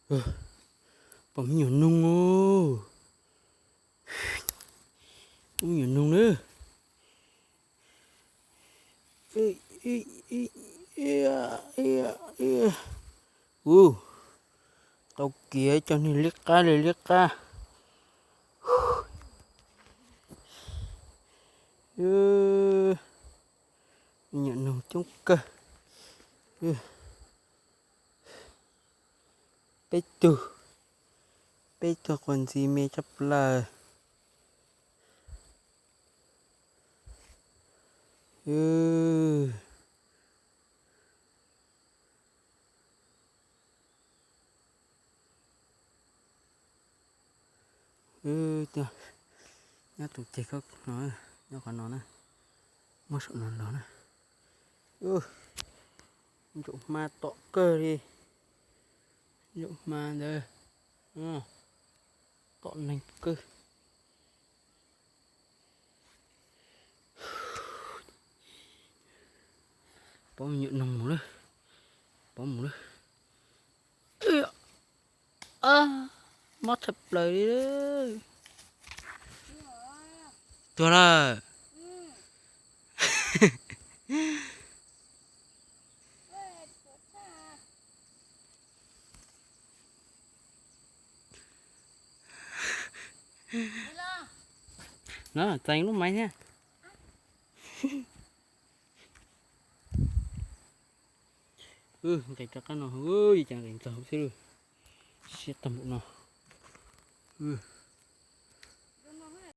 Pom me nyuam noog os. Pom me nyuam noog na. Ua, tau kiag cov niag liab qab li liab qab. Me nyuam noog coob kawg. Peb tug, peb tug quas ntxiv me tshaj plaws. Nyob tus ceg no, nyob qhov no na, muab saum no los na. Ntsaum hma tom kawg li, ntsaum hma ntawd tom neeg kawg. Pov me nyuam noog mus lawm, pov mus lawm. Mob tshaj plaws li. Tuag lawm. No txeev lub maiv thiab. Nqis rov qab no, cas nqis ntxaug xwb. Siab tag npaum no.